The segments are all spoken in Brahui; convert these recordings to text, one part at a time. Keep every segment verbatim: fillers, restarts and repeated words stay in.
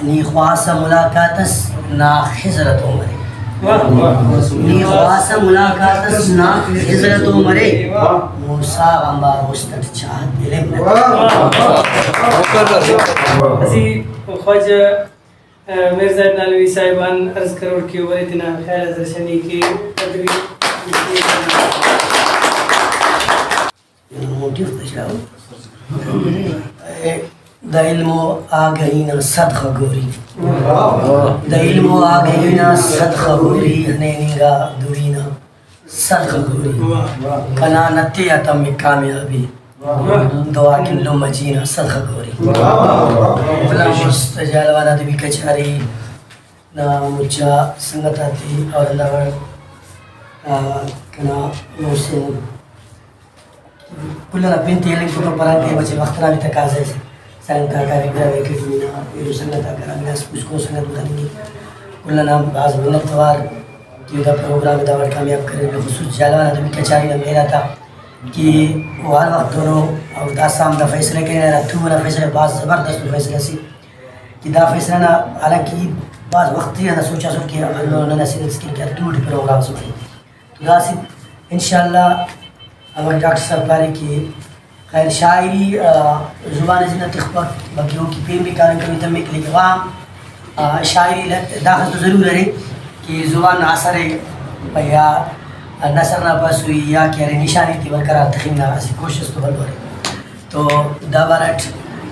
نی خواہسہ ملاقات اس نا خضر اتون مرے۔ واہ، واہ۔ نی خواہسہ ملاقات اس نا خضر اتون مرے۔ واہ۔ موسیٰ غمبار است اٹ چاہت علم نہ۔ واہ، واہ۔ اسہ خواجہ، آ، میر زاہد نالوی صاحب آن عرض کروٹ کہ او ارے تینا خیال آ درشانی کے۔ تدبیر۔ موٹیو تجاو۔ دا علم و آگہی نا صدخہ گوری۔ دا علم و آگہی نا صدخہ گوری، ہنین انگا دوری نا صدخہ گوری۔ کنا نتے آ تمک کامیابی، دعا کن لمہ جی نا صدخہ گوری۔ غلام مست جہلاوان ادبی کچاری نا مچا سنگت آتے اور ہندا وڑ، آ، کنا محسن کل ئنا پن تے ہلنگ تو پرانتے، مچہ وخت نا بھی تقاضہ ئس۔ سنگت آک ارے، گڑا ویکٹ نا ایلو سنگت آک ارے، ہندا اسہ پوسکن سنگت مخننگک۔ کل ئنا بھاز منت وار کہ دا پروگرام ءِ دا وڑ کامیاب کریر، بالخصوص جہلاوان ادبی کچاری نا مہر آتا کہ او ہر وخت دنو اور داسہ ہم دا فیصلہ کریر، ہرا تھو ئنا فیصلہ بھاز زبردست فیصلہ سے کہ دا فیصلہ نا حالانکہ ای بھاز وخت ٹی ہندا سوچاسٹ کہ ہندن نن اسہ ہیت اسکن کہ ہر تھو ٹی پروگرام ئس مرے۔ تو داسہ انشاءاللہ ہمر ڈاکٹر صاحب پارے کہ خیر شاعری، آ، زبان ئے زندہ تخپک، بلکہ اوکان پین بھی کاریم کروئی تمک، لیکن غلام، آ، شاعری لٹ-، داخس تو ضرور ارے کہ زبان نا اثر ئے یا نثر نا پاسوئی یا کہ ارے نشانی تے برقرار تخنگ نا اسہ کوشست تو بھلو ارے۔ تو دا بارہ ئٹ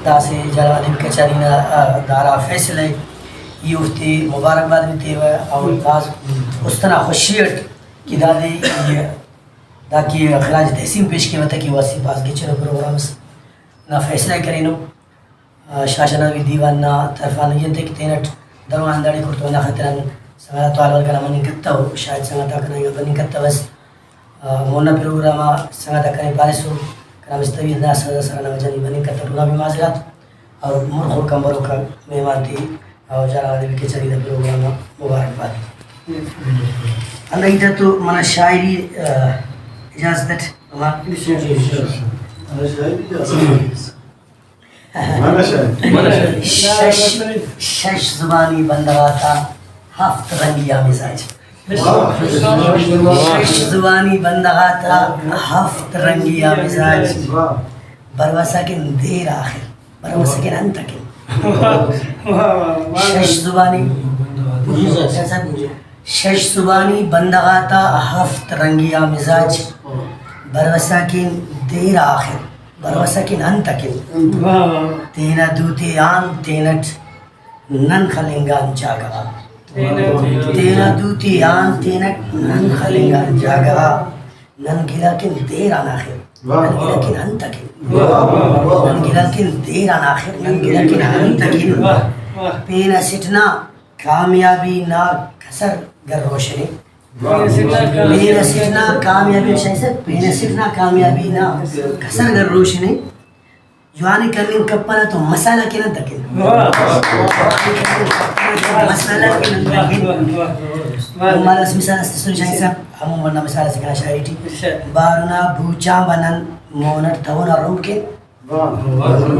داسہ جہلاوان ادبی کچاری نا، آ، دا ہرا فیصلہ ئے، ای اوفتے مبارکباد بھی تیوہ اور بھاز است ئنا خوشی ئٹ کہ دادے ای داکہ خراج تحسین پیش کیوہ تاکہ او اسہ بھاز گچینو پروگرام اس نا فیصلہ ءِ کرینو۔ آ، شاشان ادبی دیوان نا طرفان ای انتئے کہ تینٹ دروان ہنداڑے کر تو ہندا خاطران سنگت آتتو حال احوال کنا مننگ کتو، شاید سنگت آک کنا انگا بننگ کتوس۔ آ، مونا پروگرام آ سنگت آک کنے پاریسو، کنا مست طبیعت نا سر سر ئنا وجہ نی بننگ کتو، اونا بھی معذرت۔ اور مُر خڑک آن بروکا مہمان تے اور جہلاوان ادبی کچاری نا پروگرام آ مبارکباد۔ ہندا ہیت آ تو منہ شاعری، آ، اجازت اٹ ہما شش، شش زبانی بندغ آتا ہفت رنگی آ مزاج۔ شش زبانی بندغ آتا ہفت رنگی آ مزاج۔ بروسہ کن دیر آخر، بروسہ کن انت اکن۔ واہ، واہ، واہ۔ شش زبانی، شش زبانی بندغ آتا ہفت رنگی آ مزاج۔ بروسہ کن دیر آخر، بروسہ کن انت اکن۔ واہ، واہ، واہ۔ تینا دوتے آن تینٹ نن خلنگان جاگہ غا۔ تینا دوتے آن تینٹ نن خلنگان جاگہ غا۔ نن گلہ کن دیر آن آخر۔ واہ۔ نن گلہ کن انت اکن۔ واہ، واہ، واہ۔ نن گلہ کن دیر آن آخر۔ نن گلہ کن انت اکن۔ واہ، واہ۔ پین اسٹ نا کامیابی نا کسر گر روشنے۔ واہ۔ پین اسٹ نا کامیابی، شاہی صاحب، پین اسٹ نا کامیابی نا کسر گر روشنے۔ جوانی کننگ کپنہ تو مسالہ کن انت اکن؟ واہ۔ جوانی کننگ کپنہ تو مسالہ کن انت اکن؟ واہ، واہ، واہ۔ نم مالو اسہ مثال اس تسن شاہین صاحب، ہمو وڑنا مثال اسے کنا شاعری ٹی۔ ارشاد۔ بارنا بوچان بنن مونٹ تونا رم کن۔ واہ۔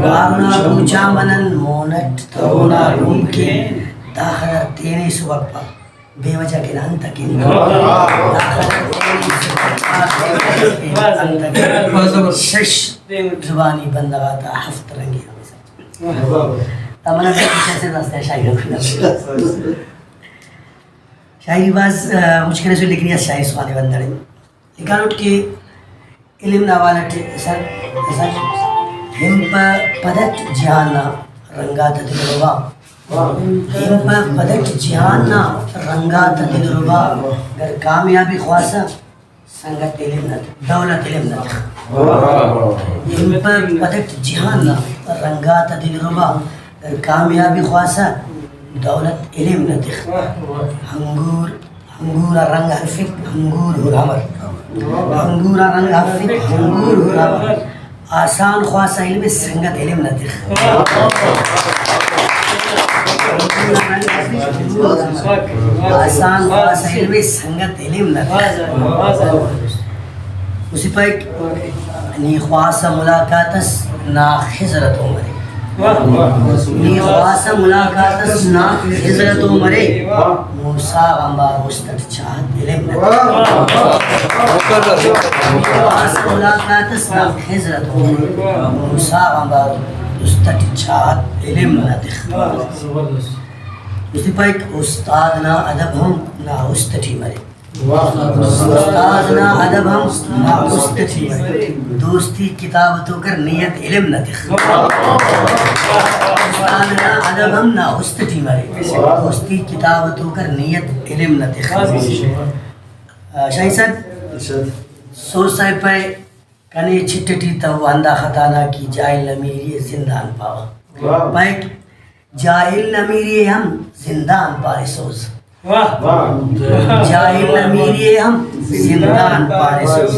بارنا بوچان بنن مونٹ تونا رم کن۔ داخہ تینے سبب پا۔ بے وجہ کن انت اکن؟ واہ۔ شش زبانی بندغ آتا ہفت رنگی آ مزاج۔ واہ۔ دا منہ کیسے داستے شاعری رکھنا۔ شاعری بھاز، آ، مچ کریسو، لیکن یا شاعر سوانے بندڑ۔ لکھانٹ کہ علم نا حوالہ ٹی سر، سر، ہنپہ پدٹ جہان نا رنگات دلربا۔ ہنپہ پدٹ جہان نا رنگات دلربا۔ گر کامیابی خواہسہ، سنگت علم نا تخ، دولت علم نا تخ۔ ہنپہ پدٹ جہان نا رنگات دلربا۔ گر کامیابی خواہسہ، دولت علم نا تخ۔ انگور انگور آ رنگ ہرفک، انگور ہر امر۔ انگور آ رنگ ہرفک، انگور ہر امر۔ آسان خواہسہ علم ئے، سنگت علم نا تخ۔ آسان خواہسہ علم ئے، سنگت علم نا تخ۔ اسہ پائک، نی خواہسہ ملاقات اس نا خضر اتون مرے۔ نی خواست ملاقات اس نا خضر تو مرے، موسیٰ غان بار است اٹ چاہت علم نا۔ نی خواست ملاقات اس نا خضر تو مرے، موسیٰ غان بار است اٹ چاہت علم نا تخ۔ مستی پائک، استاد نا ادب ہم نا است ٹی مرے۔ استاد نا ادب ہم نا است ٹی مرے۔ دوستی کتاب تو کر، نیت علم نا تخ۔ استاد نا ادب ہم نا است ٹی مرے۔ دوستی کتاب تو کر، نیت علم نا تخ۔ آ، شاہین صاحب، سوز صاحب پائے، کنے چٹ ٹی تو ہندا خطا نا کہ جاہل نمیری ءِ زندان پاوہ۔ واہ۔ پائک، جاہل نمیری ءِ ہم زندان پاریسوس۔ واہ۔ واہ۔ جاہل نمیری ءِ ہم زندان پاریسوس۔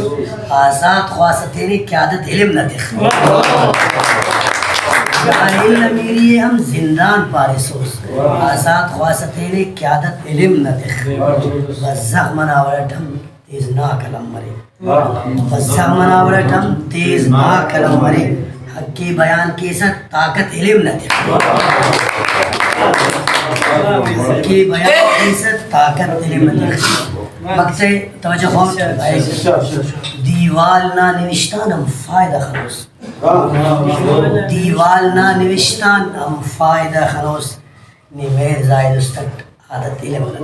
آزات خواست تینے قیادت علم نا تخ۔ واہ۔ جاہل نمیری ءِ ہم زندان پاریسوس۔ واہ۔ آزات خواست تینے قیادت علم نا تخ۔ واہ۔ بس زخم انا وڑ اٹ ہم تیز نا قلم مرے۔ واہ۔ بس زخم انا وڑ اٹ ہم تیز نا قلم مرے۔ حق ءِ بیان کیسہ طاقت علم نا تخ۔ حق ءِ بیان کیسہ طاقت علم نا تخ۔ وخت ءِ توجہ خواہوٹ۔ دیوال نا نوشتان ہم فائدہ خنوس۔ دیوال نا نوشتان ہم فائدہ خنوس۔ نی مہر زاہد است اٹ عادت علم نا۔